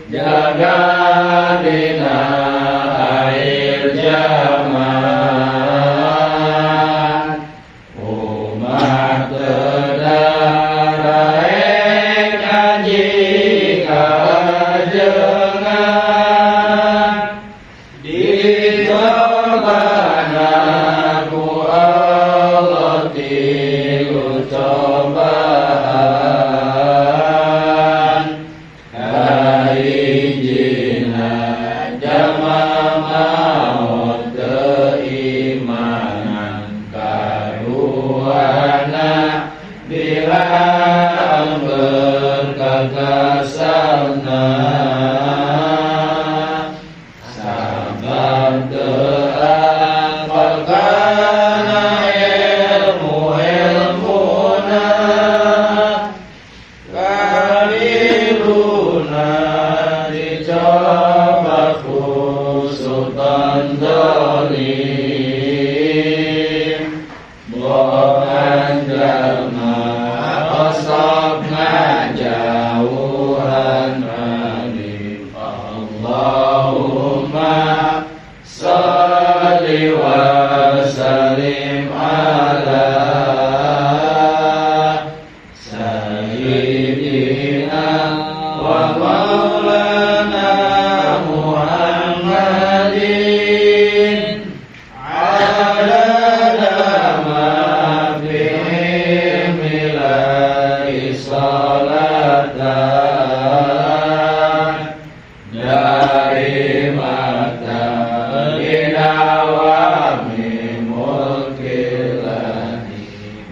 Jaga dina akhir zaman umat tedarae kaji kajengan dicobana ku Allah tilu cobaan kahijina jama maut keimanan kaduana bilang berkakasana sabab teapal kana ilmu-ilmuna kaliluna dicoba ku sultan zalim bohongan jalma osok ngajauhan alim. Allahumma salli wa sallim ala sayyidina wa maulana Muhammadin adada ma fi ilmillahi salatan daimatan bidawami mulkillahi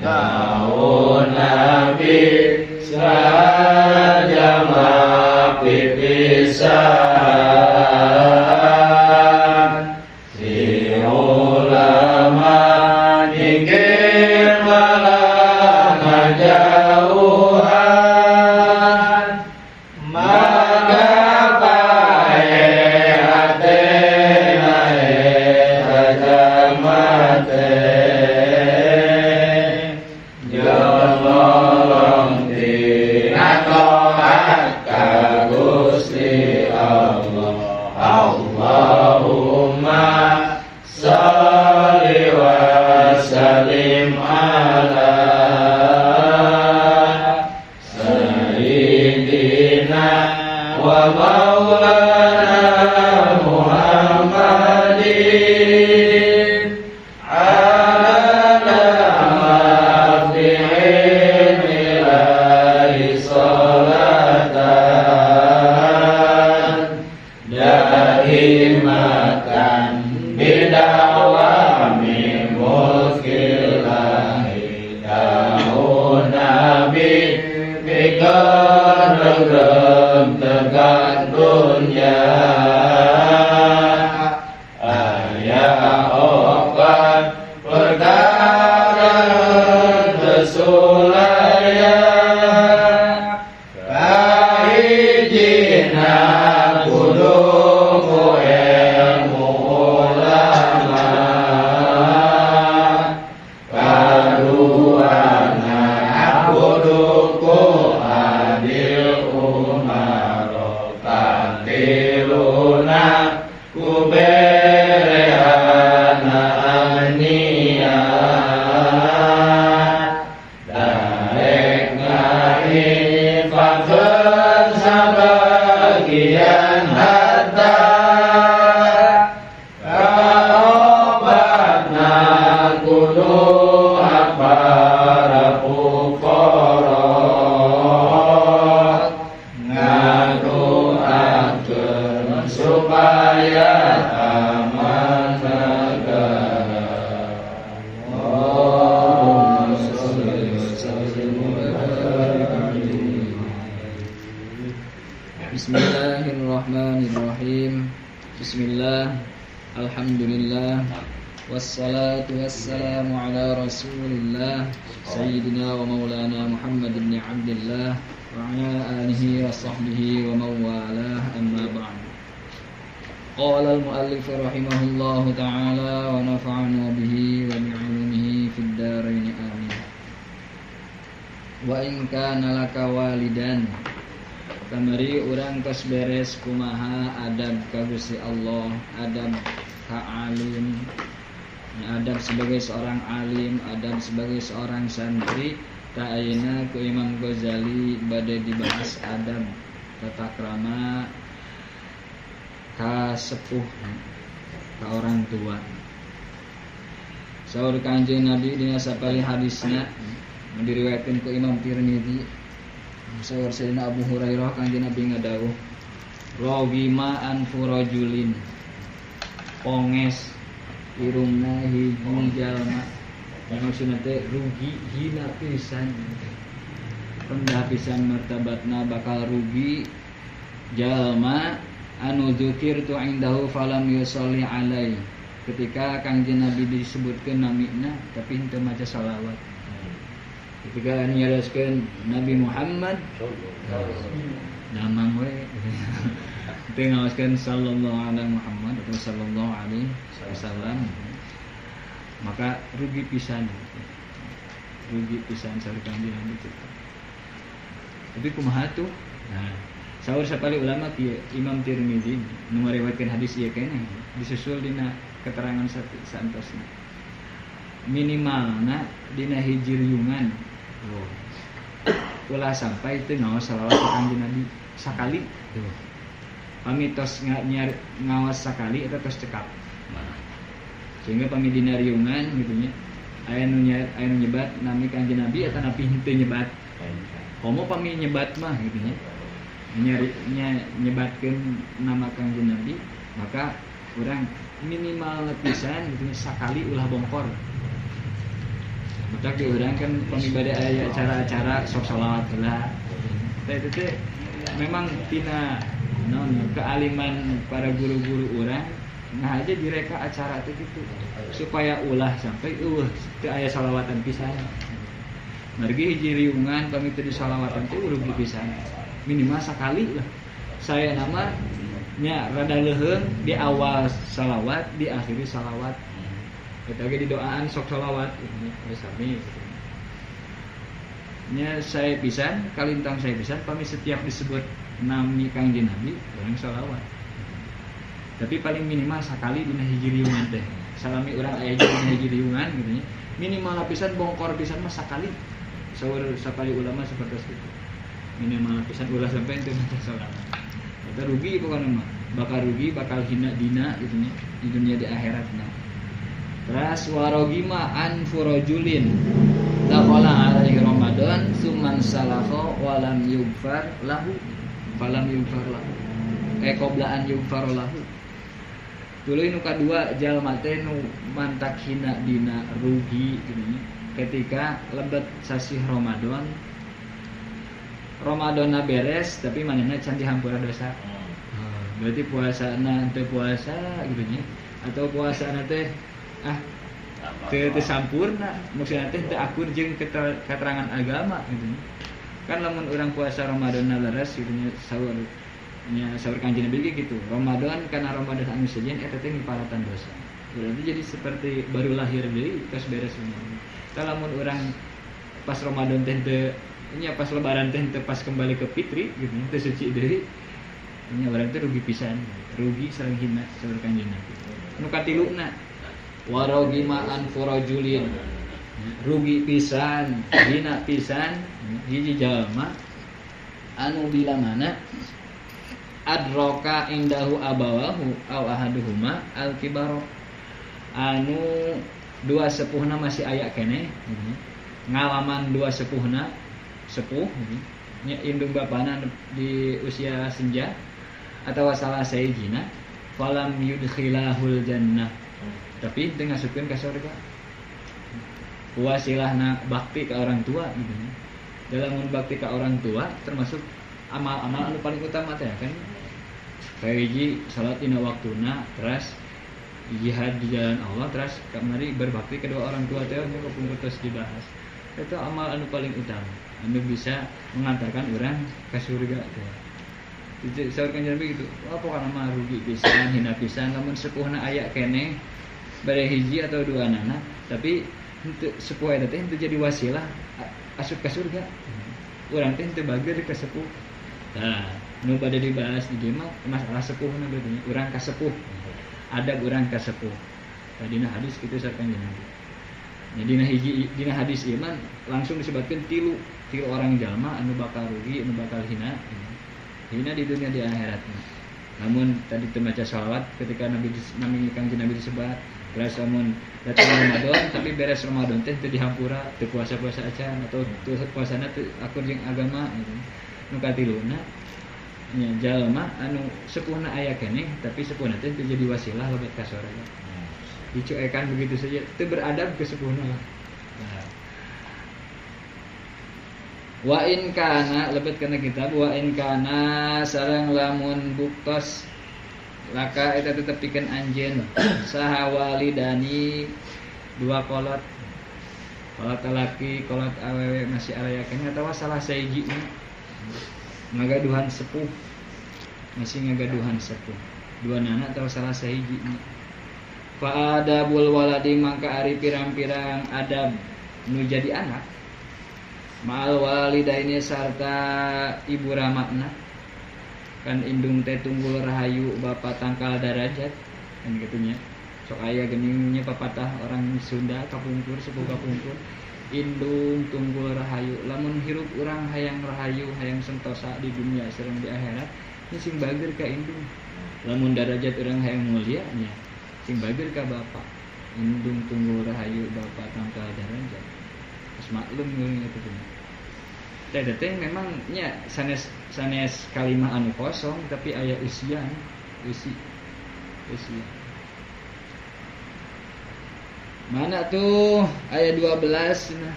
daun nabi sajama pipisan si ulama dikir malah ngajauhan maka pae hate nae tajamate jololong tinatoat ka Gusti Allah. Allahumma salli wa sallim ala sayyidina wa maulana Muhammadin adada ma fi ilmillahi salatan daimatan bidawami mulkillahi daun nabi pikeun tegan dunya aya opat perkara kesulaya kahijina kudu ku ilmu ulama kaduana kudu ku adil umaro katiluna ku berehana ania darek ngainfakeun sabagian harta kaobatna kudu para fuqara ngadoakeun supaya aman negara. Allahumma sholli wa sallim wa barik alaihi. Bismillahirrahmanirrahim. Bismillah, alhamdulillah, wassalatu wassalamu ala rasulillah sayyidina wa maulana Muhammad ibn Abdillah wa ala alihi wa sahbihi wa mawalah, amma ba'd. Qala al-muallif rahimahullahu ta'ala wa nafa'ana bihi wa bi'ulumihi fid dharain, amin. Wa in kana laka walidan, Kamari urang tos beres kumaha adab ka Gusti Allah, adab ka alim, adab sebagai seorang alim, adab sebagai seorang santri. Ta ayeuna ku Imam Ghazali bade dibahas adab tata krama ka sepuh, ka orang tua. Saur Kanjeng Nabi dina sapali hadisna diriwayatkeun ku Imam Tirmizi. Saur Sayyidina Abu Hurairah Kanjeng Nabi ngadawuh, rogima anfurajulin, ponges irungna hiji jalma. Maksudna teh rugi hina pisan, rendah pisan martabatna, bakal rugi jalma anu dzukirtu indahu falam yusolli alai. Ketika Kanjeng Nabi disebutkeun namina tapi henteu maca salawat. Ketika nyarioskeun Nabi Muhammad damang we teu ngaoskeun sallallahu alaihi Muhammad atau sallallahu alaihi wasallam, maka rugi pisan. Rugi pisan saur Kanjeng Nabi kitu. Tapi kumaha tuh? Nah, saur sapali ulama kieu Imam Tirmizi nu ngariwayatkeun hadis ieu keneh disusul dina keterangan saantosna. Minimalna dina hiji riungan. Oh. Ulah sampai teu ngaos salawat ka Kanjeng Nabi sakali. Pami tos ngaos sakali eta tos cekap. Sehingga pami dina riungan gitu nya aya nu nyebat nami Kanjeng Nabi eta napi henteu nyebat. Komo pami nyebat mah gitu nya. Nyebatkeun nama Kanjeng Nabi, maka urang minimal pisan gitu nya sakali ulah bongkor. Matak di urang kan pamibade aya acara-acara sok sholawat heula. Teh itu teh memang tina naon kealiman para guru-guru urang nah aja direka acara teh gitu supaya ulah sampai eueuh teu aya sholawatan pisan. Margi hiji riungan pami teu disolawatan teh rugi pisan. Minimal sakali lah. Saya nama nya rada leuheung di awal salawat, di akhiri salawat. Kita ge di doaan sok salawat we sami. Nya saya pisan kalintang saya pisan pami setiap disebut nami Kangjeng Nabi urang salawat. Tapi paling minimal sakali dina hiji riungan teh. Salami urang aya dina hiji riungan gitu nya. Minimal pisan bongkor pisan mah sakali. Saur sapali ulama seperti itu. Minimal pisan ulah sampai teu maca salawat. Eta rugi pokona mah. Bakal rugi, bakal hina dina gitu nya di dunia di akhiratna. Terus warogima anfurajulin dakhala alaihi Ramadan summan salakha walam yughfar lahu falam yughfar lahu qabla an yughfar lahu. Tuluy nu kadua jalma teh nu mantak hina dina rugi gitu nya ketika lebet sasih Ramadan. Ramadana beres tapi manehna can dihampura dosa. Berarti puasana teu puasa gitu nya atau puasana teh teu sampurna, maksudna teh teu akur jeung keterangan agama gitu nya. Kan lamun urang puasa Ramadana leres gitu nya saur nya saur Kanjeng Nabi gitu. Ramadan kana Ramadan anu sejen eta teh ngiparatan dosa. Berarti jadi seperti baru lahir deui tos beres Ramadan. Tah lamun urang pas Ramadan teh teu nya pas lebaran teh teu pas kembali ke fitri gitu nya teu suci deui. Nya urang teh rugi pisan, rugi sareng hina saur Kanjeng Nabi. Nu katiluna warogima anfurajulin, rugi pisan, hina pisan hiji jalma anu bila mana adroka indahu abawahu au ahaduhuma alkibaro, anu dua sepuhna masih aya keneh ngalaman dua sepuhna sepuh nya indung bapana di usia senja atau salah sayjina falam yudkhilahul jannah, tapi teu ngasupkeun ka surga. Wasilahna bakti ke orang tua gitu nya. Dalam bakti ke orang tua termasuk amal-amal anu paling utama teh kan. Kahiji salat dina waktuna, terus jihad di jalan Allah, terus kamari berbakti kedua orang tua teh nya kapungkur tos dibahas. Itu amal anu paling utama anu bisa mengantarkan orang ke surga teh. Saur Kanjeng Nabi gitu. Wah pokona mah rugi pisan, hina pisan lamun sepuhna aya keneh bade hiji atau dua nana, tapi henteu sepuh eta teh henteu jadi wasilah asup ka surga. Urang teh henteu bager ka sepuh. Nah, nu bade dibahas di dieu mah masalah sepuhna berarti urang ka sepuh. Adab urang ka sepuh. Dina hadis kitu sareng Kanjeng Nabi. Nya dina hiji dina hadis ieu mah langsung disebutkeun tilu orang jalma anu bakal rugi, anu bakal hina. Hina di dunia di akhirat. Namun tadi teu maca sholawat ketika Nabi nami Kanjeng Nabi disebat, beres lamun datang Ramadan tapi beres Ramadan teh teu dihampura, teu puasa-puasa acan atau teu puasana teu akur jeung agama gitu. Nu katiluna nya jalma anu sepuhna aya keneh tapi sepuhna teh teu jadi wasilah lebet ka sorga. Dicuekan begitu saja, teu beradab ke sepuhna lah. Nah. Wa in kana lebet kana kitab wa in kana sareng lamun buktos laka eta tetep pikeun anjeun saha walidani dua kolot kolot laki kolot awewe masih aya keneh atawa salah sahiji ngagaduhan sepuh masih ngagaduhan sepuh dua nana atau salah sahiji. Fa adabul waladi mangka ari pirang-pirang adab nu jadi anak ma'al walidaini sarta ibu ramakna kan indung teh tunggul rahayu bapa tangkal darajat kan gitunya sok aya geningnya papatah orang Sunda kapungkur sepuh kapungkur indung tunggul rahayu lamun hirup urang hayang rahayu hayang sentosa di dunia sareng di akhirat nya sing bager ka indung lamun darajat urang hayang mulia nya sing bager ka bapa indung tunggul rahayu bapa tangkal darajat. Terus maklum gitu teh teh memang nya sanes sanes kalimah anu kosong tapi aya usian usi usia mana tuh ayat 12 nah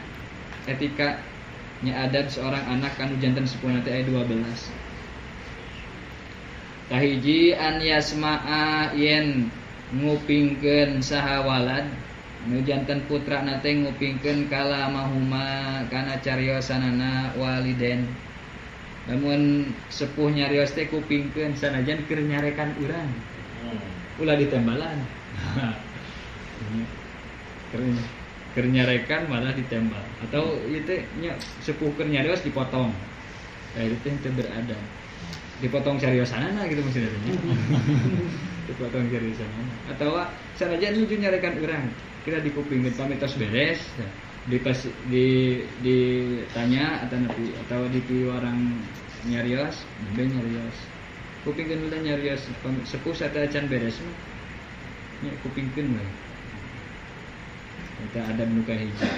etika nya adab seorang anak anu janten sepuh teh ayat 12 kahiji an yasma'a yen ngupingkeun saha walad nu janten putra na teh ngupingkeun kalamahuma kana cariosanana waliden. Lamun sepuh nyarios teh kupingkeun sanajan keur nyarekan urang. Ulah ditembalan. Keur nyarekan malah ditembal. Atau ieu teh nya sepuh keur nyarios dipotong. Tah ieu teh teu beradab. Dipotong cariosanana gitu maksudnya. Dipotong cariosanana. Atawa sanajan nuju nyarekan urang. Kira dikupingkeun pamit tos beres di ditanya atau napi atau di orang nyarios nembe nyarios kupingkeun ulah nyarios sepuh sateuacan beres mah nya kupingkeun we eta adab nu kahiji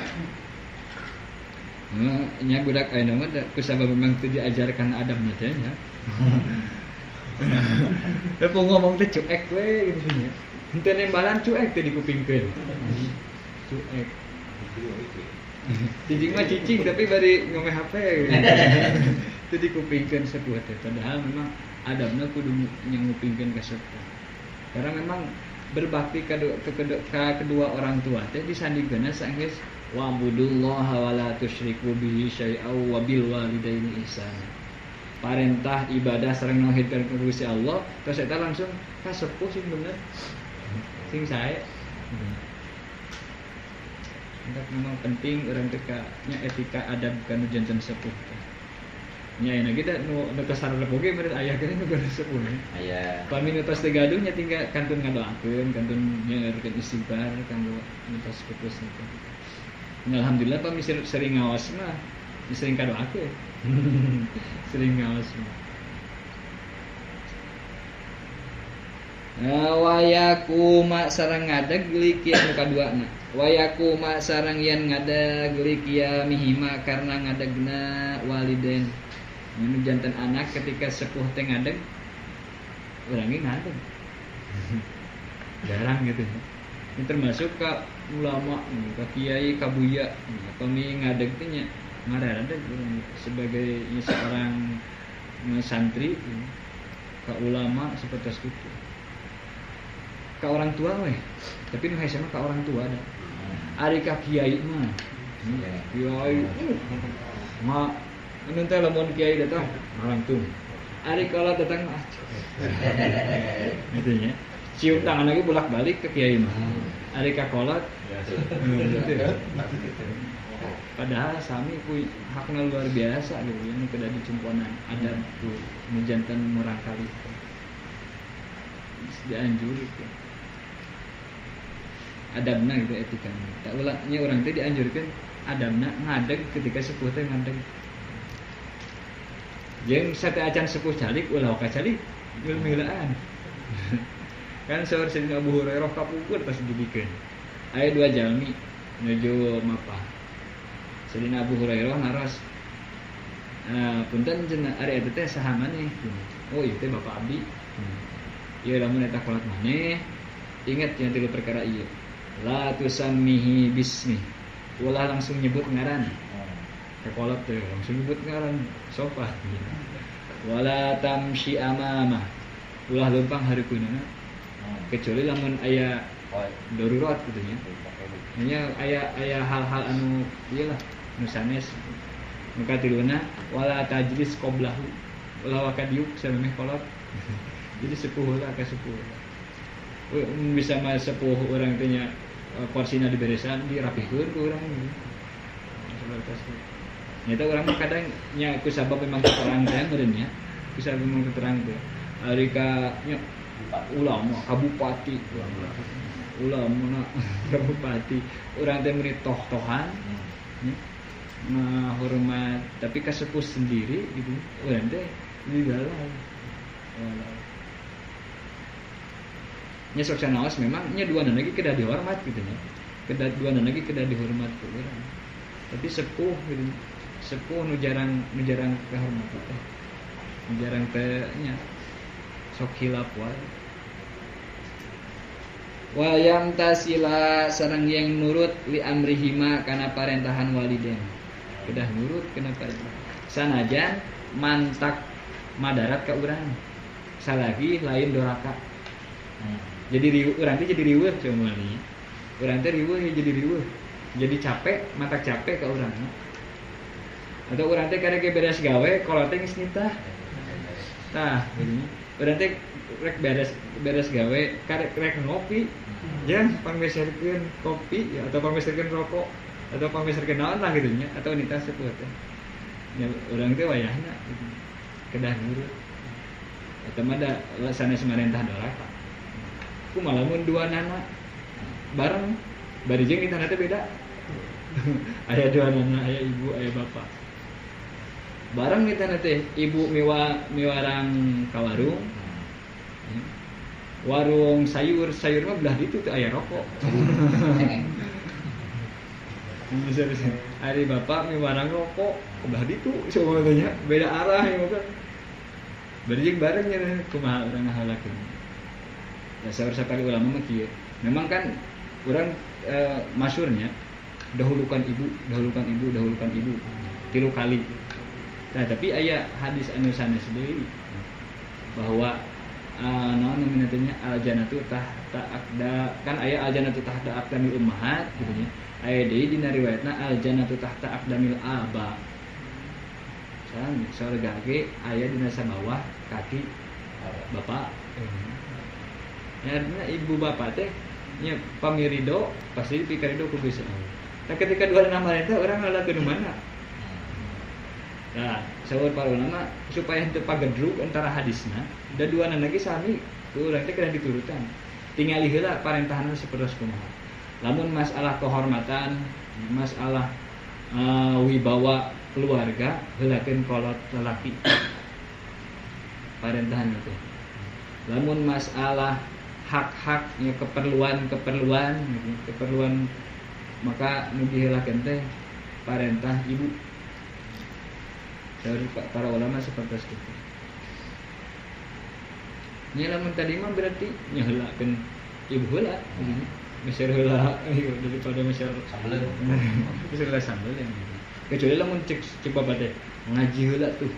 nya budak ayeuna mah kusabab memang teu diajarkan adabna teh nya. Tapi ngomong teh cuek we gitu nya. Henteu nembalan cuek teh dikupingkeun. Cuek. Cicing mah cicing tapi bari ngomeh HP. Teu dikupingkeun sepuh teh. Padahal memang adabna kudu ngupingkeun ka sepuh. Karena memang berbakti ka kedua orang tua teh disandingkeunna saenggeus wa'budullaha wa la tusyriku bihi syai'aw wa bil walidaini ihsana. Parentah ibadah sareng nauhidkeun ka Gusti Allah, terus eta langsung ka sepuh sing bener. Sing sae. Entak memang penting urang teh ka nya etika adab kanu janten sepuh teh. Nya ayeuna ge nu nu kasarep oge meureun aya keneh nu gaduh sepuh nya. Aya. Pami nu tos teu gaduh nya tinggal kantun ngadoakeun, kantun nyaurkeun istighfar kanggo nu tos putus teh. Nya alhamdulillah pami sering ngaos mah sering kadoakeun. Sering ngaos mah. Wayakuma sareng ngadeg likia nu kaduana. Wayakuma sareng yen ngadeg likia mihima karena ngadegna waliden. Nu janten anak ketika sepuh teh ngadeg urang ge ngadeg. Jarang gitu. Ini termasuk ka ulama, ka kiai, ka buya, pami ngadeg teh nya ngaradeg sebagai seorang santri, ka ulama seperti itu. Ka orang tua weh, tapi nu hese mah ka orang tua da. Ari ka kiai mah. Kiai ma anu teh lamun kiai datang marangtung. Ari kalau datang mah gitu nya. Cium tangan lagi bolak-balik ke kiai mah. Ari ka kolot gitu. Padahal sami ku hakna luar biasa gitu ya nu kedah dicumponan adab ku nu janten murangkali. Dianjurkeun. Adabna gitu etikana. Tak ulahnya urang teh dianjurkeun adabna ngadeg ketika sepuh teh ngadeg. Jeung sateuacan sepuh calik ulah ka calik milaan. Kan saur Sayyidina Abu Hurairah kapungkur pas dibikeun. Aya dua jalmi nuju mapah. Sayyidina Abu Hurairah naros, punten cenah ari eta teh saha maneh? Oh ieu teh bapak abdi. Ieu lamun eta kolot maneh, ingat cenah tilu perkara ieu. La tusammihi bismi. Ulah langsung nyebut ngaran. Kekolot teh langsung nyebut ngaran sofa. Wala tamshi amama. Ulah leumpang hareupeunana. Kecuali lamun aya darurat gitu nya. Nya aya hal-hal anu ieu lah nu sanes. Nu katiluna wala tajlis qoblahu. Ulah waka diuk samemeh kolot. Jadi sepuh heula ka sepuh. Bisa mah sepuh urang teh nya korsina diberesan dirapihkeun ku urang. Nyata urang mah kadang nya ku sabab memang keterang teh meureun nya. Ku sabab memang keterang teh. Ari ka nya ulama kabupati, ulama kabupati, urang teh meuni toh-tohan. Nah, hormat tapi ka sepuh sendiri gitu. Urang teh digalau. Nya sok sanaos memang nya dua lagi kedah dihormat gitu nya. Kedah dua lagi kedah dihormat ku urang. Tapi sepuh gitu. Sepuh nu jarang kehormat teh. Nu jarang teh nya sok hilap wae. Wa yamtasila sareng yang nurut li amrihima kana parentahan waliden. Kedah nurut kana parentah. Sanajan mantak madarat ka urang. Salagi lain doraka. Jadi riweuh urang teh jadi riweuh cuma nih. Urang teh riweuh jadi riweuh. Jadi capek, mantak capek ka urang. Atau urang teh karek beres gawe, kolot teh geus nitah. Tah, gitu. Urang teh rek beres gawe, karek rek ngopi. Jeung pangmeserkeun kopi ya, atau pangmeserkeun rokok atau pangmeserkeun naon lah gitu nya, atau nitah sepuh teh. Nya urang teh wayahna gitu. Kedah nurut. Eta mah da sanes marentah doraka. Kumaha lamun dua nana bareng bari jeung nitahna teh beda. Aya dua nana, aya ibu, aya bapak. Bareng nitahna teh ibu miwarang ka warung. Warung sayur, sayur mah belah ditu teh aya rokok. Ari bapak miwarang rokok belah ditu sebenarnya beda arah ya mah. Bari jeung bareng nya kumaha urang ngahalakeun. Ya saur sapari ulama mah kieu. Memang kan urang masyurnya dahulukan ibu, dahulukan ibu, dahulukan ibu 3 kali. Nah, tapi aya hadis anu sanes deui bahwa naon namina teh nya al jannatu tahta aqda, kan aya al jannatu tahta aqdamil ummahat gitu nya. Aya deui dina riwayatna al jannatu tahta aqdamil aba. Sami surga ge aya dina sabawah kaki bapak. Ya, artinya ibu bapak teh nya pamirido pasti pikarido ku Gusti Allah. Nah, ketika dua nama eta urang ngalakeun mana? Nah, saur para ulama supaya henteu pagedrug antara hadisna da dua lagi sami ku urang teh kedah diturutan. Tingali heula parentahna sapertos kumaha. Lamun masalah kehormatan, masalah wibawa keluarga heulakeun kolot lalaki. Parentahan teh. Lamun masalah hak-haknya keperluan-keperluan gitu, keperluan maka nu diheulakeun teh parentah ibu. Dari para ulama seperti itu. Nya lamun tadi mah berarti nyaheulakeun ibu heula, meser heula daripada meser sambel. Meser heula sambel yang gitu. Kecuali lamun cek bapak teh ngaji heula tuh.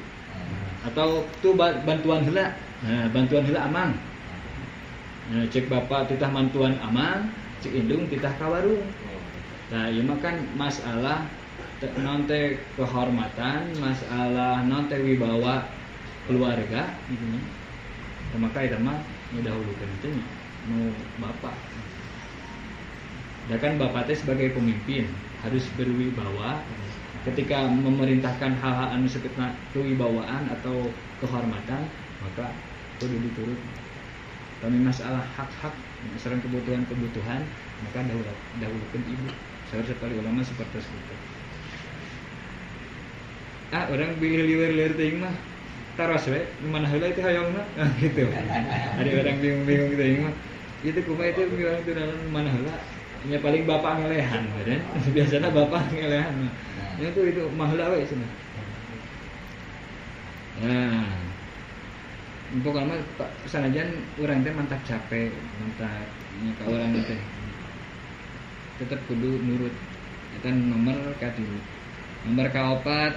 Atau tuh bantuan heula. Nah, bantuan heula amang. Nah, cek bapak titah mantuan amang, cek indung titah ka warung. Nah, ieu mah kan masalah non teh kehormatan, masalah non teh wibawa keluarga gitu nya. Maka eta mah ngedahulukeun teh nya nu bapak. Da kan bapak teh sebagai pemimpin harus berwibawa ketika memerintahkan hal-hal anu disebutna kewibawaan atau kehormatan maka kudu diturut. Kami masalah hak-hak sareng kebutuhan-kebutuhan maka dahulukan ibu. Saur sapali ulama seperti itu. Ah orang pilih lieur-lieur teuing mah taros we mana heula itu hoyongna gitu. Ada orang bingung-bingung teuing mah. Itu kumaha itu orang teu mana heula. Nya paling bapak ngelehan kan. Biasanya bapak ngelehan. Nya itu mah heula we cenah. Nah, pokoknya mah sanajan urang teh mantak capek, mantak nya ka urang teh tetep kudu nurut. Eta nomor katilu. Nomor kaopat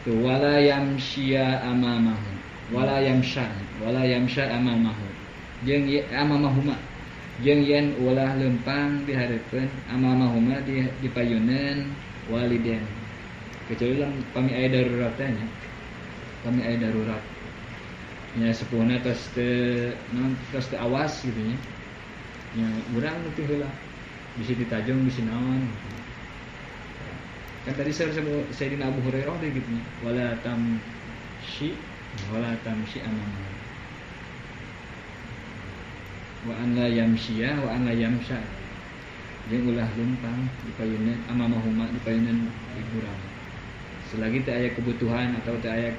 tuh wala yamsya amamahu. Wala yamsya, wala yamsya amamahu. Jeung amamahuma. Jeung yen ulah lempang dihareupeun amamahuma di payuneun waliden. Kecuali lamun pami aya darurat teh nya. Pami aya darurat. Nya sepuhna tos teu naon tos teu awas gitu nya. Nya urang nu teu heula. Bisi ditajong bisi naon gitu. Kan tadi saya Sayyidina Abu Hurairah deh gitu nya. Wala tamshi amama. Wa an la yamshiya wa an la yamsha. Jeung ulah lumpang di payunan amamahuma di payunan ibu urang. Selagi teu aya kebutuhan atau teu aya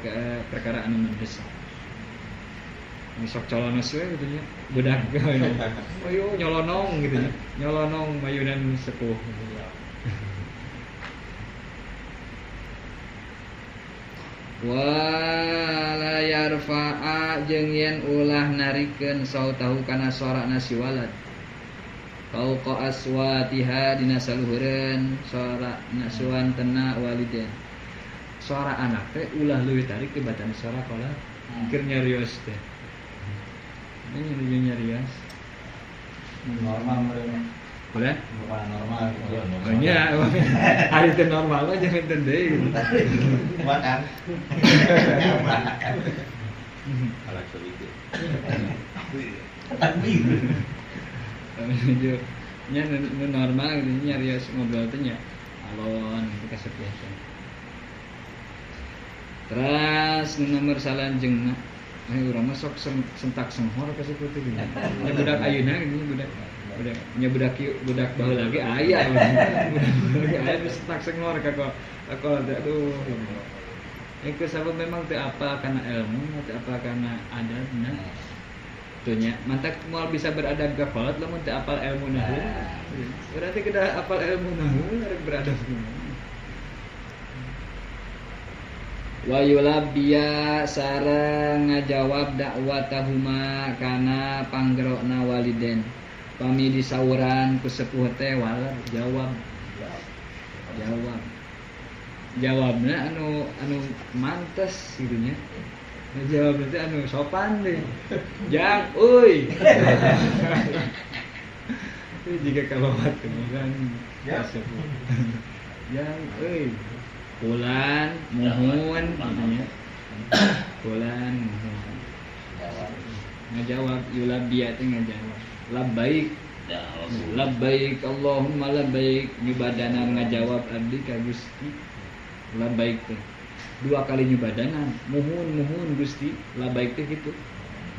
perkara anu mendesak. Sok colonos we gitu nya budak ayo nyolonong gitu nya nyolonong mayunan sepuh wala yarfa'a jeung yen ulah narikeun sautahu kana sorana si walad fauqa aswatiha dina saluhureun sora nasuantena waliden suara anak teh ulah leuwih tarik tibatan suara kolot keur nyarios teh. Ini nyarios normal mereka. Boleh? Bukan normal. Banyak. Hari itu normal mah jangan deui. Makan. Alat itu. Nya nu normal gitu nyarios ngobrol teh nya alon gitu kasep biasa. Terus nomor salanjeungna urang mah sok sentak senghor ka situ teh gini. Nya budak ayeuna gini budak nya budak budak baheula ge aya. Budak baheula ge aya sentak senghor ka teh aduh. Ieu sabab memang teu apa kana ilmu, teu apa kana adabna. Tuh nya mantak moal bisa beradab ka kolot lamun teu apal ilmuna heula. Berarti kedah apal ilmuna heula rek beradab kumaha. Wa yulabbiya sareng ngajawab dakwatahuma kana panggerokna waliden. Pami disauran ku sepuh teh walad jawab. Jawab. Jawabna anu mantes gitu nya. Jawabna teh anu sopan deh. Jang euy. Jika kalawat kan sepuh. Jang euy. Bulan muhun katanya. Bulan muhun. Ngajawab yulabbiya teh ngajawab. Labbaik. Labbaik Allahumma labbaik nyubadanan ngajawab abdi ka Gusti. Labbaik teh. Dua kali nyubadanan, muhun muhun Gusti, labbaik teh gitu.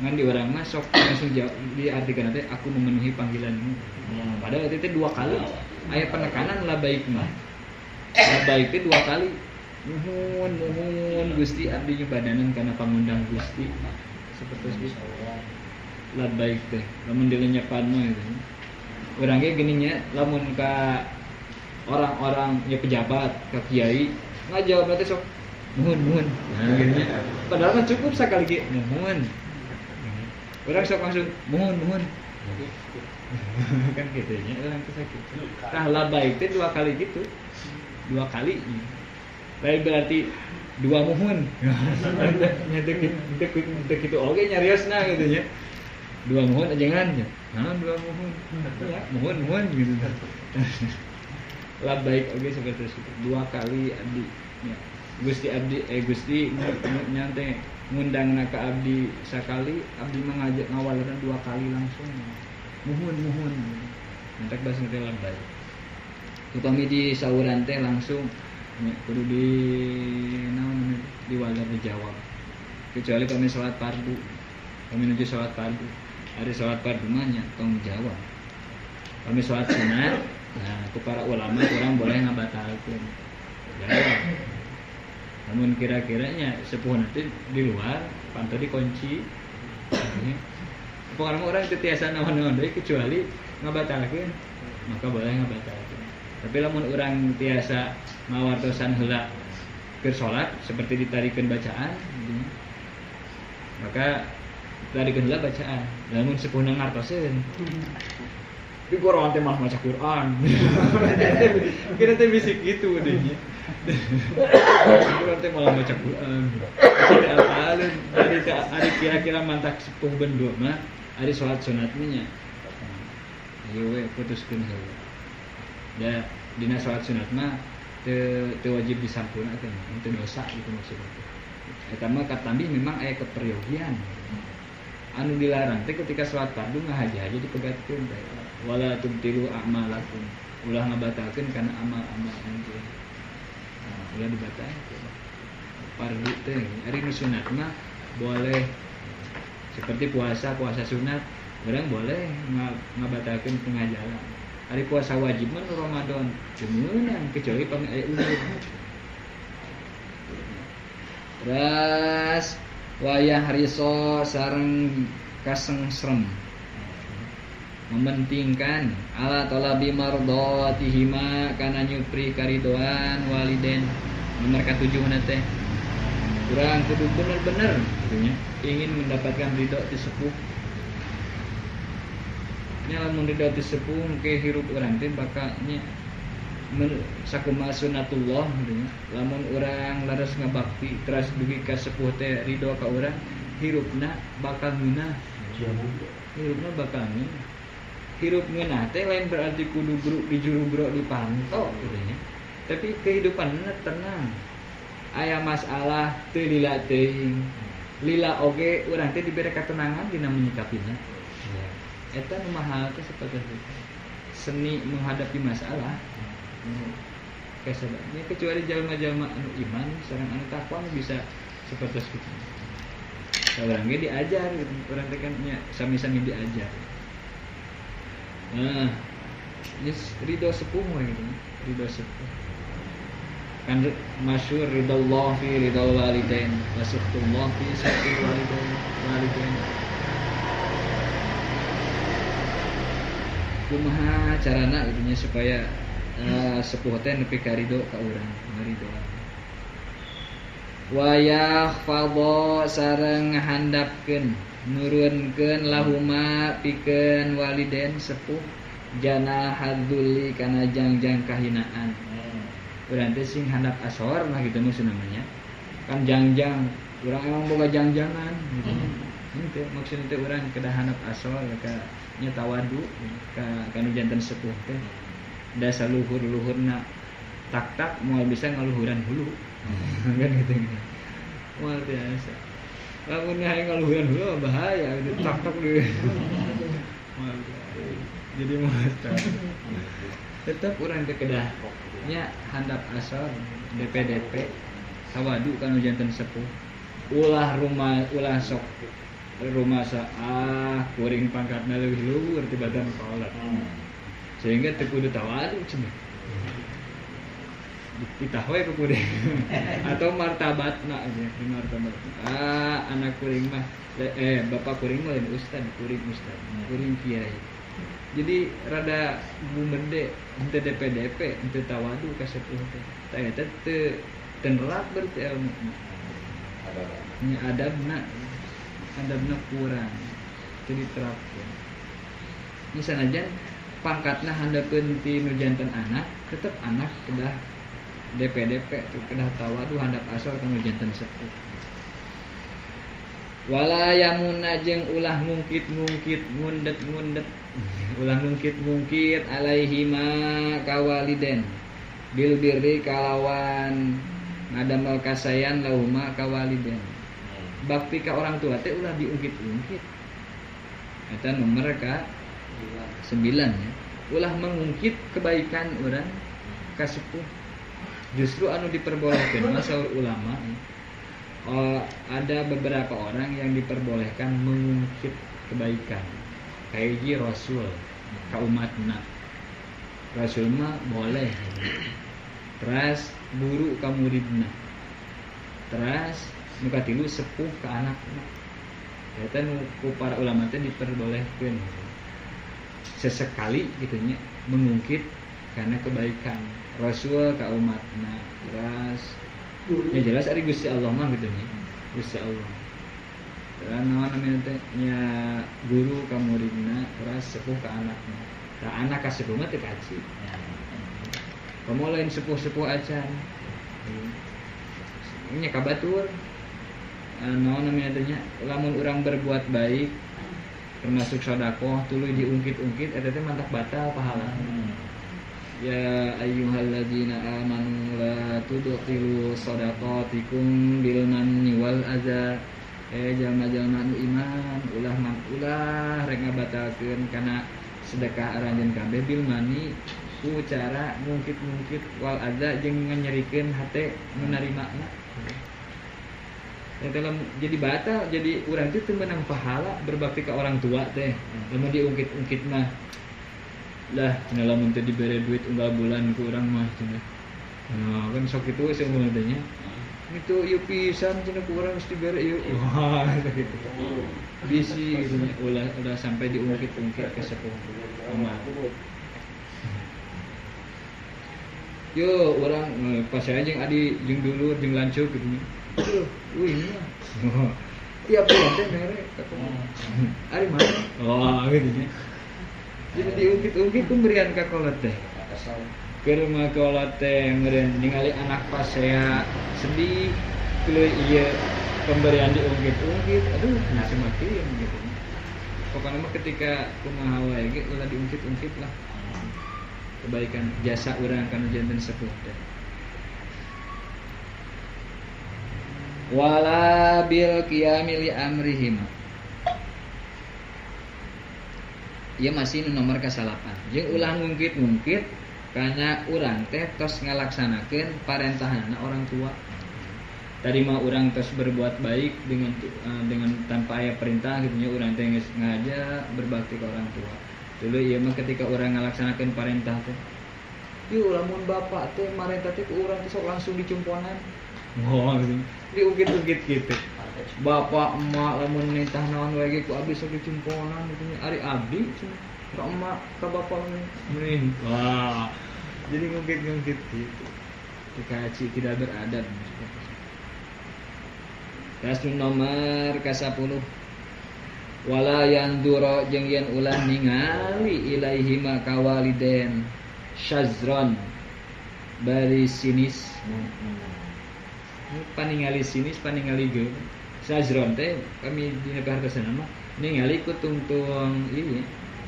Ngan di urang mah sok langsung jawab diartikan teh aku memenuhi panggilanmu. Padahal itu teh dua kali. Aya penekanan labbaik mah. Labbaik teh dua kali. Muhun muhun Gusti abdi nyubadanan kana pangundang Gusti. Seperti itu. Labbaik teh lamun dilenyepan mah gitu. Urang ge geuning nya lamun ka orang-orang nya pejabat, ka kiai ngajawab teh sok muhun muhun. Nah gitu nya. Padahal mah cukup sakali ge muhun. Urang sok langsung muhun muhun. Kan gitu nya urang teh sakitu. Tah labbaik teh dua kali gitu. Dua kali. Lain berarti dua muhun. Nya teu kitu oge nyariosna gitu nya. Dua muhun ajengan nya. Naon dua muhun? Ya, muhun muhun gitu. Labbaik oge seperti itu. Dua kali abdi nya. Gusti abdi Gusti nya teh ngundangna ka abdi sakali, abdi mah ngajak ngawaleran dua kali langsung. Muhun muhun. Mantak bahasa teh labbaik. Upami di sauran teh langsung nya kudu di naon diwaler dijawab. Kecuali kami salat fardu. Kami nuju salat fardu. Ari salat fardu mah nya tong jawab. Kami salat sunat, nah ku para ulama urang boleh ngabatalkeun. Jawab. Namun kira-kiranya sepuh nanti di luar panto dikunci. Pokoknya orang teu tiasa naon-naon deui kecuali ngabatalkeun, maka boleh ngabatalkeun. Tapi lamun urang tiasa ngawartosan heula keur salat seperti ditarikeun bacaan gitu, maka tarikeun heula bacaan. Lamun sepuhna ngartoseun. Di Quran teh malah maca Quran. Kira teh bisik gitu deh. Quran teh malah maca Quran. Apalun ari kira-kira mantak sepuh bendo mah ari salat sunat mah nya. Ieu we putuskeun heula. Da dina salat sunat mah teu wajib disampurnakeun, teu dosa gitu maksudna. Eta mah katambi memang aya keperyogian. Anu dilarang teh ketika salat fardu ngahaja-haja dipegatkeun teh. Wala tubtilu a'malakum. Ulah ngabatalkeun kana amal-amal anjeun. Nah, ulah dibatalkeun. Fardu teh ari nu sunat mah boleh seperti puasa, puasa sunat urang boleh ngabatalkeun tengah jalan. Ari puasa wajib mah nu Ramadan teu meunang kecuali pami aya uzur. Terus wayah riso sareng kasengsrem mementingkan ala talabi mardhatihima kana nyupri karidoan waliden. Nomor ka-7 teh urang kudu bener-bener gitu nya ingin mendapatkan ridho ti sepuh. Nya lamun ridho ti sepuh ke hirup urang teh bakal nya sakumaha sunatullah gitu nya. Lamun urang leres ngabakti teras dugi ka sepuh teh ridho ka urang, hirupna bakal ngeunah. Hirupna bakal ngeunah. Hirup ngeunah teh lain berarti kudu gruk di juru grok di panto gitu nya. Tapi kehidupanna tenang. Aya masalah teu lila teuing. Lila oge urang teh dibere katenangan dina menyikapina. Eta nu mahal teh seperti itu. Seni menghadapi masalah. Kasadanya kecuali jalma-jalma anu iman sareng anu takwa bisa seperti itu. Urang ge diajar gitu. Urang teh kan nya sami-sami diajar. Nah, yes, ridho sepuh gitu, ridho sepuh. Kan masyhur ridallah fi ridal walidain wa suhtullah fi suhtil walidain. Kumaha carana gitu nya supaya sepuh teh nepi ka ridho ka urang, ridho. Wa yakhfadha sareng handapkeun nurunkeun lahuma pikeun waliden sepuh jana hadzuli kana jangjang kahinaan. Urang teh sing handap asor mah gitu maksudna nya. Kan jangjang, urang emang boga jangjangan gitu. Henteu maksudna teh urang kedah handap asor ka nya tawadu ka kanu janten sepuh teh. Da saluhur-luhurna tak-tak moal bisa ngaluhuran hulu. Kan gitu. Moal biasa. Lamun hayang ngaluhuran hulu bahaya gitu tak-tak deui. Jadi moal tetap urang teh kedah nya handap asor DPDP tawadu kanu janten sepuh. Ulah rumah ulah sok rumah ah kuring pangkatna leuwih luhur tibatan kolot. Sehingga teu kudu tawadu cenah. Dititah we ku kuring. Atau martabatna aja, di martabat. Ah, anak kuring mah bapak kuring mah lain ustad, kuring ustad, kuring kiai. Jadi rada bumende henteu DPDP, henteu tawadu ka sepuh teh. Tah eta teu nerap berarti ilmu. Nya adabna kurang. Teu diterapkeun. Nya sanajan pangkatna handapeun ti nu janten anak, tetep anak kedah DPDP kedah tawadu handap asor ka nu janten sepuh. Wala yamuna jeung ulah ngungkit-ngungkit ngundet-ngundet ulah ngungkit-ngungkit alaihima kawaliden bil birri kalawan ngadamel kasayan lahuma kawaliden. Bakti ka orang tua teh ulah diungkit-ungkit. Eta nomor ka 9 ya. Ulah mengungkit kebaikan orang ka sepuh. Justru anu diperbolehkan masaur ulama ada beberapa orang yang diperbolehkan mengungkit kebaikan. Kahiji rasul ka umatna. Rasul mah boleh. Teras guru ka muridna. Teras nu katilu sepuh ka anakna. Eta nu ku para ulama teh diperbolehkeun. Sesekali gitu nya mengungkit karena kebaikan rasul ka umatna. Teras ya jelas ari Gusti Allah mah gitu nya. Gusti Allah. Terus naon namanya teh nya guru ka muridna, teras sepuh ka anakna. Tah anak ka sepuh mah teu kaci. Komo lain sepuh-sepuh acan. Nya ka batur. Naon namanya teh nya lamun urang berbuat baik termasuk sedekah tuluy diungkit-ungkit eta teh mantak batal pahala. Ya ayyuhalladzina amanu la tudkhilu shadaqatikum bil manni wal adza. Jalma-jalma nu iman ulah ulah rek ngabatalkeun kana sedekah aranjeun kabeh bil manni ku cara ngungkit-ngungkit wal adza jeung nganyerikeun hate nu narimana. Eta jadi batal, jadi urang teh teu meunang pahala berbakti ka orang tua teh. Lamun diungkit-ungkit mah lah cenah lamun teu dibere duit unggal bulan ku urang mah cenah. Nah, kan sok kitu seumur teh nya. Itu ieu pisan cenah ku urang geus dibere ieu. Wah, gitu. Bisi gitu nya ulah ulah sampai diungkit-ungkit ke sepuh. Kumaha. Yo urang pas saya jeung adi jeung dulur jeung lanceuk gitu nya. Wih ini mah. Tiap bulan teh mere ka kumaha. Ari mana? Wah, gitu nya. Jadi diungkit-ungkit pemberian ka kolot teh. Keur mah kolot teh meureun ningali anak pasea sedih tuluy ieu pemberian diungkit-ungkit. Aduh, nah semakin gitu. Pokoknya mah ketika kumaha wae ge ulah diungkit-ungkit lah. Kebaikan jasa urang kana janten sepuh teh. Wala bil qiyami li amrihim. Ieu masih nu nomor ka-8. Jeung ulah ngungkit-ngungkit kana urang teh tos ngalaksanakeun parentahanna orang tua. Tadi mah urang tos berbuat baik dengan tanpa aya perintah gitu nya urang teh geus ngaja berbakti ka orang tua. Dulu ieu mah ketika urang ngalaksanakeun parentah teh. Ieu lamun bapak teh marentah teh ku urang teh sok langsung dicumponan. Wah, gitu. Diungkit-ungkit gitu. Bapak emak lamun nitah naon wae ge ku abdi sok dicumponan gitu nya. Ari abdi cenah ka emak ka bapak meureun. Wah. Jadi ngungkit-ngungkit gitu. Dikaci tidak beradab. Tas nomor ka-10. Wala yandura jeung yen ulah ningali ilaihima ka waliden syazron bari sinis. Paningali sinis paningali geum. Syazron teh kami dina pahartosna mah ningali ku tungtung ieu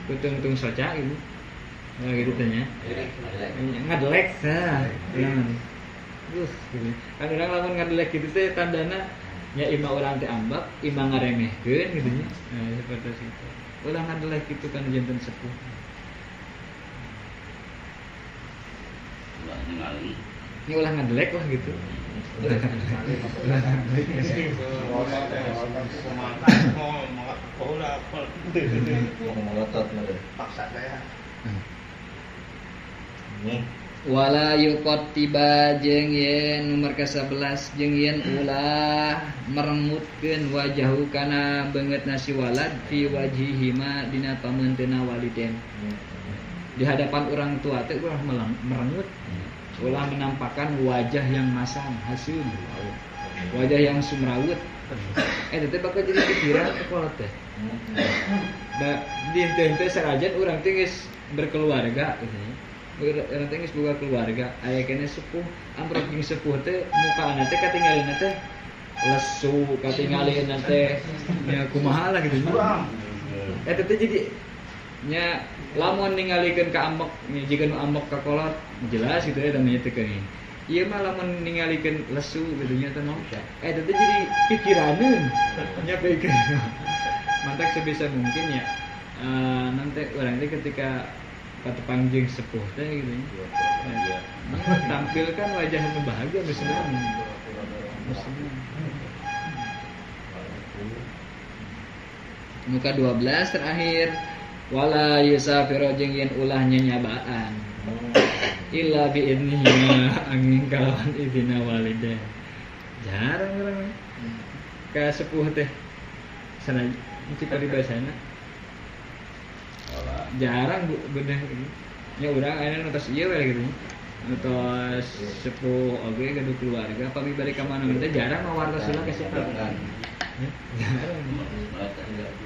ku tungtung soca gitu. Nah gitu teh nya. Ngadelek tah. Terus gitu. Kan urang lamun ngadelek kitu teh tandana nya imah urang teh ambak, imah ngaremehkeun gitu nya. Nah seperti itu. Ulah ngadelek kitu kan janten sepuh. Ulah ningali. Ini ulah ngadelek lah gitu. Ulah ngadelek. Paksa saya. Wala yuqattiba jeung yen nomor ka-11 jeung yen ulah merengutkeun wajahu kana beungeutna si walad fi wajhihima dina pameunteuna waliden. Di hadapan orang tua teh ulah merengut, ulah menampakkan wajah yang masam, hasil, wajah yang sumrawut. Eta teh bakal jadi pikiran ke kolot teh. Da di henteu sarajan urang teh geus berkeluarga gitu nya. Urang teh geus boga keluarga, aya keneh sepuh, amprok jeung sepuh teh mukaana teh katingalina teh lesu, katingalina teh nya kumaha lah gitu nya. Eta teh jadi nya lamun ningalikeun ka ambek, jika nu ambek ka kolot jelas gitu ya namanya teh keuning. Ieu mah lamun ningalikeun lesu gitu nya teh naon. Eta teh jadi pikiraneun nya pikiran. Mantak sebisa mungkin ya nanti urang teh ketika patepang jeung sepuh teh gitu nya. Bahagia. Tampilkan wajah nu bahagia misalnya. Muka 12 terakhir wala yusafiru jeung yen ulah nyanyabaan illa bi idnihi angin kalawan idina walida. Jarang urang ka sepuh teh sana cik paribasana. Jarang bu bener nya urang ayeuna nu tos ieu we gitu nya. Nu tos sepuh oge gaduh keluarga pami bari ka mana teh jarang mawartos heula ka siapa. Jarang.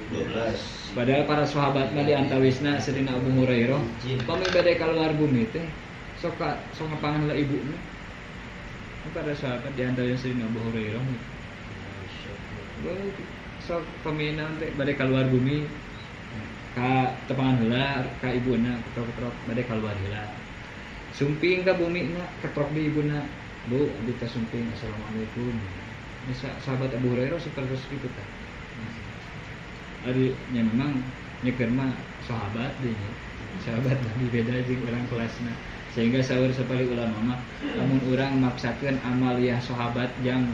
12. Padahal para sahabat mah di antawisna Sayyidina Abu Hurairah pami bade kaluar bumi teh sok sok ngapangan heula ibuna. Para sahabat di antawisna Sayyidina Abu Hurairah sok pamina teh bade kaluar bumi ka tepangan heula ka ibuna ketrok-ketrok bade kaluar heula. Sumping ka bumina ketrok di ibuna. Bu, abdi teh sumping assalamualaikum. Ini sahabat Abu Hurairah seperti itu tah. Ari nya memang nyeker mah sahabat deui nya. Sahabat Nabi beda jeung urang kelasna. Sehingga saur sapali ulama mah lamun urang maksakeun amaliyah sahabat yang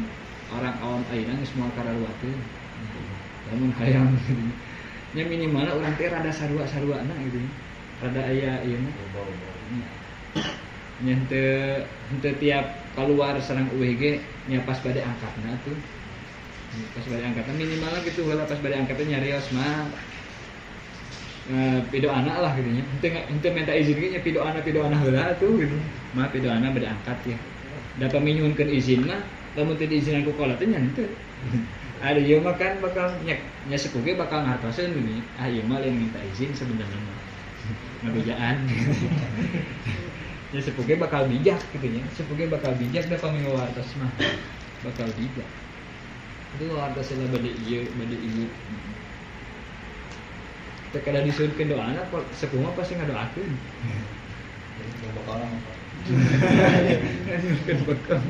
orang awam ayeuna geus moal kararuateun. Lamun hayang nya minimalna urang teh rada sarua-saruana gitu nya. Rada aya ieu na. Nya henteu tiap keluar sareng eueuh ge nya pas bade angkatna tuh. Pas bade angkatna minimalna gitu heula pas bade angkatna nyarios mah pidoana lah gitu nya. Henteu minta izin ge nya pidoana heula tuh gitu. Mah pidoana bade angkat ya. Da paminyuhunkeun izin mah lamun teu diizinan ku kolot teh nya henteu. Ada ieu mah kan bakal nya sepuh ge bakal ngartoseun gitu nya. Ah ieu mah lain minta izin sebenarnya mah. Ngabejaan. Ya sepuh ge bakal bijak gitu nya. Sepuh ge bakal bijak da pami wartos mah. Bakal bijak. Itu wartos lah bade ieu, bade ieu. Teu kada disuhunkeun doana sepuh mah pasti ngadoakeun. Bakal Nganyurkeun bekal.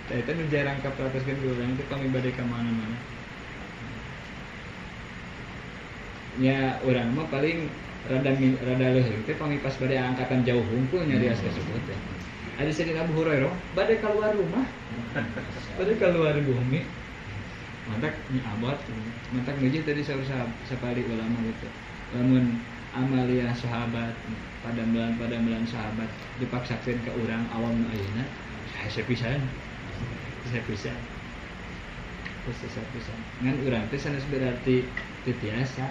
Tah eta nu jarang kapratuskeun ku urang teh pami bade ka mana-mana. Nya urang mah paling rada leuheung teh pami pas bade angkatan jauh hungkul nyarios ka sepuh teh. Ada Sayyidina Abu Hurairah bade keluar rumah. Bade keluar bumi. Mantak nya abot, mantak ngeuji tadi saur sapali ulama gitu. Lamun amaliyah sahabat padamelan sahabat dipaksakeun ka urang awam nu ayeuna hese pisan. Hese pisan. Hese pisan. Ngan urang teh sanes berarti teu tiasa.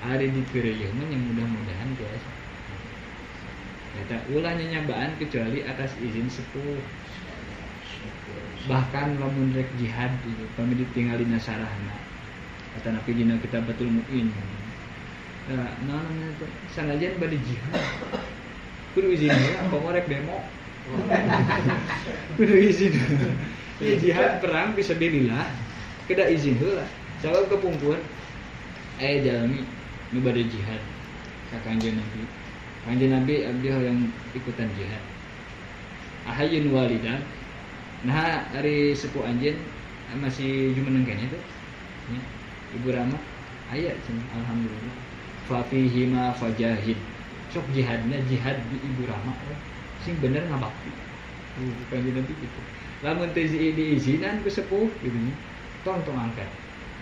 Ari dipireuyeun mah nya mudah-mudahan tiasa. Eta ulah nyanyabaan kecuali atas izin sepuh. Bahkan lamun rek jihad gitu, pami ditinggal dina sarahna. Atanapi dina Kitabatul Muin. Nah, naon teh sanajan bade jihad. Kudu izin heula komo rek demo. Kudu izin. Ya jihad perang fisabilillah kedah izin heula. Sabab kepungkur aya jalmi nu bade jihad ka Kanjeng Nabi. Kanjeng Nabi abdi hoyong ikutan jihad. Ahayun walidah. Nah, ari sepuh anjeun masih jumeneng keneh teh. Nya, Ibu Rama aya cenah alhamdulillah. Fa fihi ma fajahid. Sok jihadna jihad di Ibu Rama we. Sing bener ngabakti. Kanjeng Nabi gitu. Lamun teu diizinan ku sepuh gitu nya. Tong tong angkat.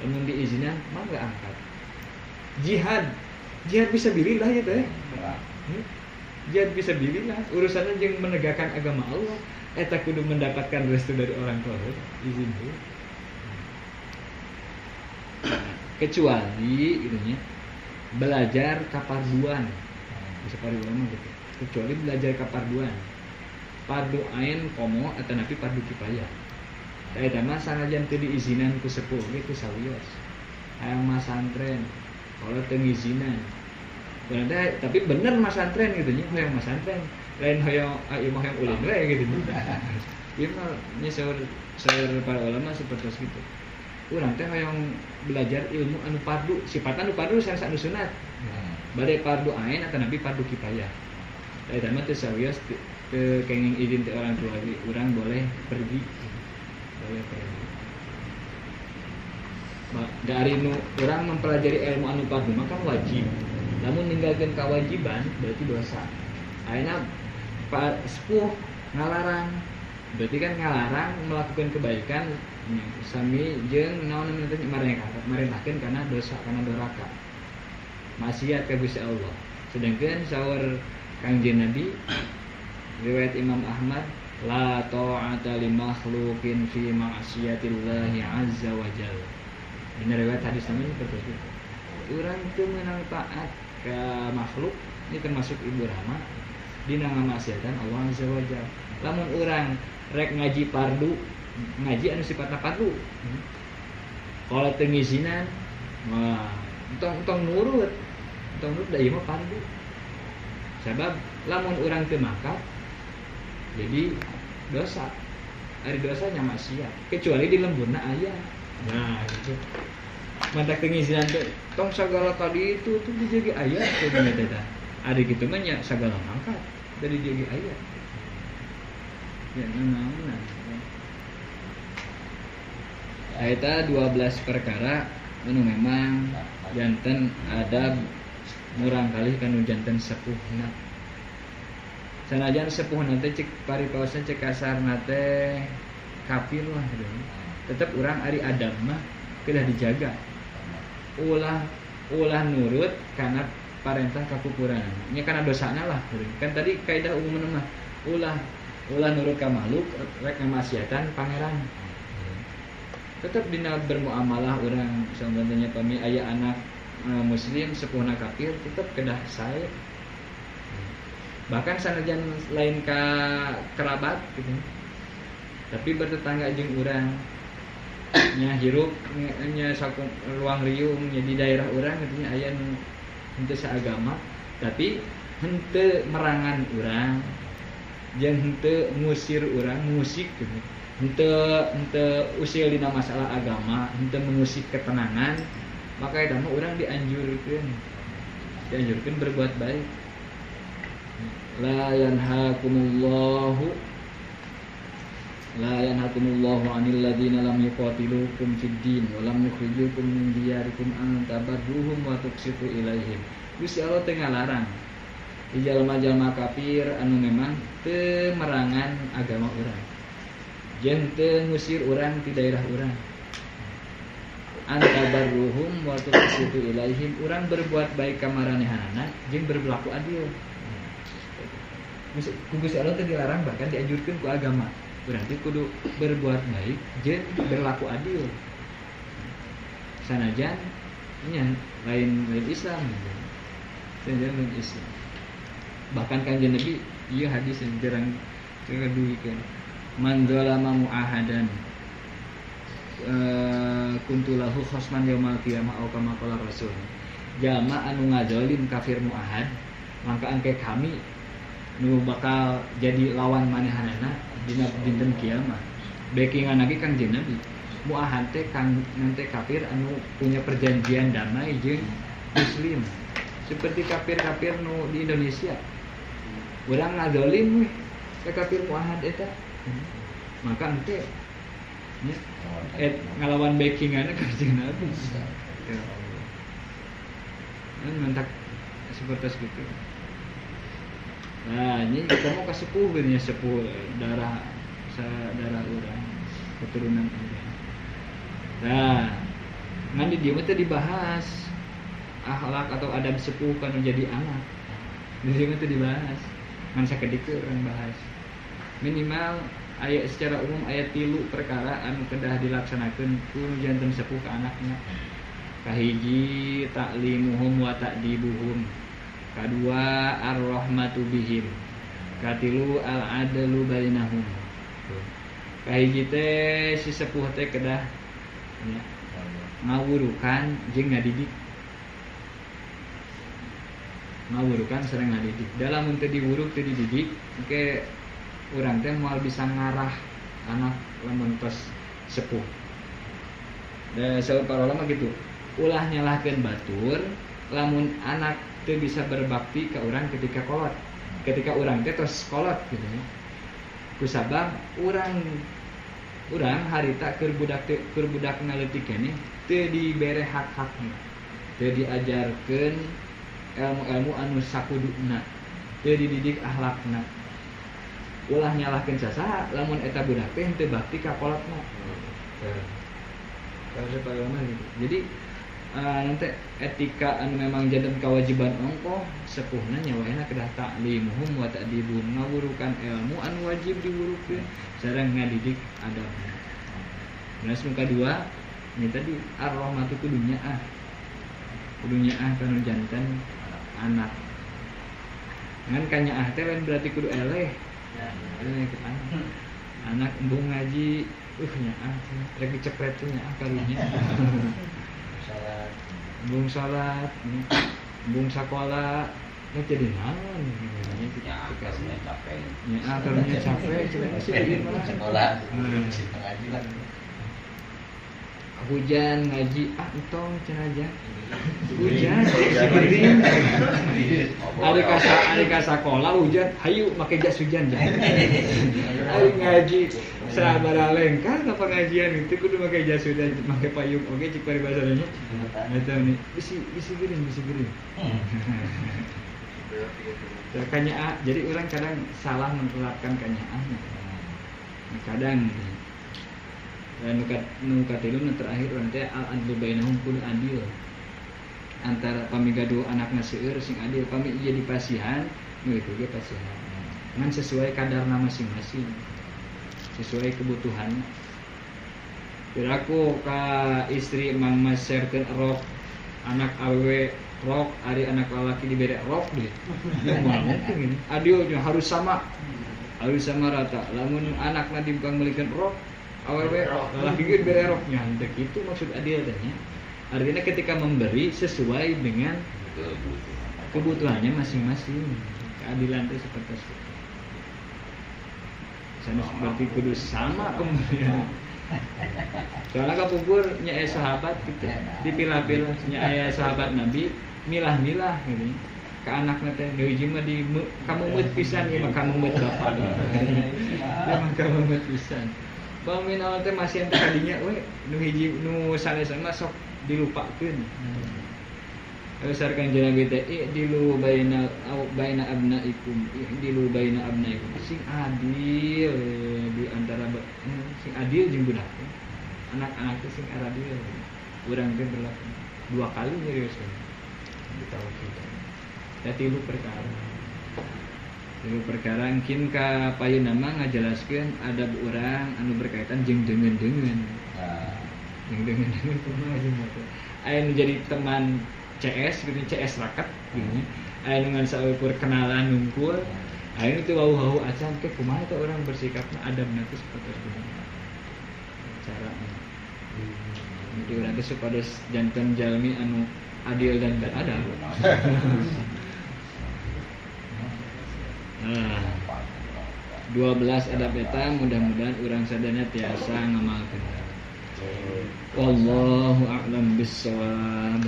Lamun diizinan mangga angkat. Jihad. Jihad bisa bilillah ya teh. Jihad bisa bilillah urusannya jeung menegakkan agama Allah. Eta kudu mendapatkan restu dari orang tua, izin dulu. Kecuali gitu nya belajar kaparduan. Bisa parduan mah gitu. Kecuali belajar kaparduan. Fardu ain komo atanapi fardu kifayah. Eta mah sanajan teu diizinan ku sepuh ge teu sawios. Hayang masantren kalau teu ngizinan. Bener, tapi bener masantren gitu nya hoyong masantren. Lain hoyong ieu mah hoyong ulin we gitu nya. Ieu mah nya saur para ulama seperti gitu. Urang teh hoyong belajar ilmu anu fardu, sifatna anu fardu sanes anu sunat. Bade fardu ain atanapi fardu kifayah. Eta mah teu sawios teu kenging izin ti orang tua lagi, urang boleh pergi. Boleh pergi. Dari nu urang mempelajari ilmu anu fardu mah kan wajib. Lamun ninggalkeun kewajiban berarti dosa. Ayeuna Pak sepuh ngalarang berarti kan ngalarang melakukan kebaikan sami jeung naon namina teh marentahkeun kana dosa kana doraka maksiat ka Gusti Allah. Sedangkan saur Kangjeng Nabi riwayat Imam Ahmad la ta'ata li makhluqin fi ma'siyatillahi azza wa jalla. Ini riwayat hadis namanya seperti itu. Urang teu meunang taat ka makhluk, ini termasuk ibu rama dina ngamaksiatan Allah azza wa jalla. Lamun urang rek ngaji fardu, ngaji anu sifatna fardu. Kalau teu ngizinan, wah, entong nurut. Entong nurut da ieu mah fardu. Sabab lamun urang teu mangkat jadi dosa. Ari dosanya maksiat, kecuali di lemburna aya. Nah, gitu. Mantak teu ngizinan teh tong sagala kali itu tuh dijagi aya teh nya teh. Ari kitu mah nya sagala mangkat dari dijagi aya. Ya naon. Eta 12 perkara anu memang janten adab murang kali kanu janten sepuhna. Sanajan sepuhna teh cek paripaosna cek kasarna teh kafir lah gitu. Tetep urang ari adab mah kedah dijaga. Ulah nurut kana parentah kakufuran. Nya kana dosana lah gitu. Kan tadi kaidah umumna mah ulah nurut ka makhluk rek ngamaksiatan pangeran. Tetep dina bermuamalah urang contohnya pami aya anak muslim sepuhna kafir tetep kedah sae. Bahkan sanajan lain ka kerabat gitu. Tapi bertetangga jeung urang nya hirup nya saku ruang riung nya di daerah urang gitu nya aya nu henteu saagama tapi henteu merangan urang jeung henteu ngusir urang ngusik gitu. Henteu usil dina masalah agama, henteu mengusik ketenangan, maka eta mah urang dianjurkeun berbuat baik. La yanhakumullahu 'anil ladzina lam yuqatilukum fid din wa lam yukhrijukum min diyarikum an tabarruhum wa tuqsitu ilaihim. Gusti Allah teu ngalarang jalma-jalma kafir anu memang teu merangan agama urang. Jeung teu ngusir urang ti daerah urang. Antabarruhum wa tuqsitu ilaihim, urang berbuat baik ka maranehanana jeung berlaku adil. Ku Gusti Allah teh dilarang bahkan dianjurkeun ku agama. Berarti kudu berbuat baik jeung berlaku adil. Sanajan nya lain Islam gitu. Sanajan lain Islam. Bahkan Kanjeng Nabi ieu hadis yang jarang didugikeun. Man zalama mu'ahadan kuntu lahu khosman yaumal qiyamah au kama qala rasul. Jalma anu ngazalim kafir mu'ahad mangka engke kami nu bakal jadi lawan manehanana dina dinten kiamat. Backingan lagi Kangjeng Nabi. Mu'ahad teh kang nanti kafir anu punya perjanjian damai jeung muslim. Seperti kafir-kafir nu di Indonesia. Urang ngazalim weh ka kafir mu'ahad eta. Maka ente ya, ngalawan backinganna Kangjeng Nabi. Ya Allah. Kan mentak seperti gitu. Nah, ini kita mau ke sepuh gitu ya, sepuh darah urang, keturunan urang. Nah, ngan di dieu mah teu dibahas akhlak atau adab sepuh kan menjadi anak. Di dieu mah teu dibahas. Ngan sakedik teh urang bahas. Minimal ayat secara umum ayat 3 perkara anu kedah dilaksanakeun ku janten sepuh ka anakna. Kahiji ta'limuhum wa ta'dibuhum. Kadua ar-rahmatu bihim. Katilu al-adlu bainahum. Kahiji teh si sepuh teh kedah ya, ngawurukan jeung ngadidik. Ngawurukan sareng ngadidik. Dalam teu diwuruk teu dididik engke urang teh moal bisa ngarah anak lamun tos sepuh. Da saur para ulama gitu. Ulah nyalahkeun batur lamun anak teu bisa berbakti ke urang ketika kolot. Ketika urang teh tos kolot gitu ya. Kusabab urang harita keur budak teh keur budak leutik keneh teu dibere hak-hakna. Teu diajarkeun ilmu-ilmu anu sakuduna. Teu dididik akhlakna. Ulah nyalahkeun sasaha lamun eta budak teh henteu bakti ka kolotna. Kalau pagama gitu. Jadi nanti etika anu memang janten kewajiban ongkoh sepuhna nyawaena kedah taklimuhum wa ta'dibuhum ngawurukan ilmu anu wajib diwurukeun sareng ngadidik adabna. Nah, nu kadua ini tadi ar-rahmatu kudu nyaah. Kudu nyaah kanu janten anak. Ngan kanyaah teh lain berarti kudu eleh. Eleh ke anak. Anak embung ngaji, nyaah rek dicepret teh nyaah karunya. Bung salat, bung sakola, nah jadi naon ya, karunya capek. Ya, karunya capek, cenah sih mah sekolah, ngaji lah. Hujan ngaji, ah entong cenah aja. Hujan, gering. Ari ka sakola hujan, hayu make jas hujan jan. Ari ngaji sabaraha lengkah ka pengajian itu kudu make jas hujan, make payung oge cik paribasana nya. Eta nih, bisi gering, bisi gering. Kanyaah, jadi orang kadang salah menerapkan kanyaahnya. Kadang dan nu katilu nu terakhir urang teh al adlu bainahum kudu adil. Antara pami gaduh anakna seueur sing adil, pami ieu dipasihan, nu itu ge pasihan. Ngan sesuai kadarna masing-masing. Sesuai kebutuhan. Piraku ka istri mang maserkeun rok, anak awewe rok, ari anak lalaki dibere rok deh. Ya moal mungkin ini. Adil harus sama. Harus sama rata. Lamun anakna dibangmelikeun rok, awewe lalaki ge dibere rok nya henteu kitu maksud adil teh nya. Artinya ketika memberi sesuai dengan kebutuhannya masing-masing. Keadilan itu seperti itu. Misalnya seperti kudu sama pemberian. Soalnya kapungkur nya aya sahabat gitu, dipilah-pilah nya aya sahabat Nabi milah-milah gitu. Ka anakna teh nu hiji mah di kamumeut pisan ieu mah kamumeut bapak. Ieu mah kamumeut pisan. Pami naon teh masih ente kadinya we nu hiji nu sanes mah sok dilupakeun. Besar kanjeng Nabi teh i'dilu baina baina abnaikum, i'dilu baina abnaikum. Sing adil di antara sing adil jeung budak. Anak-anak teh sing adil. Urang teh berlaku dua kali nyerioskeun. Ditauhid. Da tilu perkara. Tilu perkara engkin ka payuna mah ngajelaskeun adab urang anu berkaitan jeung deungeun-deungeun. Jeung deungeun-deungeun kumaha jeung teh. Aya nu jadi teman CS gitu, CS raket gitu. Aya nu ngan saukur kenalan nungkul. Aya nu teu wauh-wauh acan teh kumaha teh urang bersikapna adabna teh sapertos kumaha. Carana. Jadi urang teh supados janten jalmi anu adil dan beradab. Nah, 12 adab eta mudah-mudahan urang sadaya tiasa ngamalkeun. Wallahu a'lam bissawab.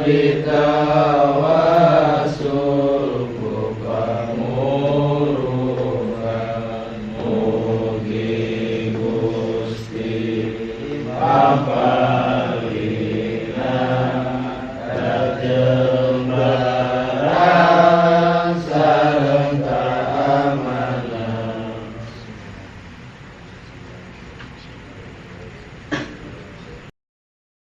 Bitawa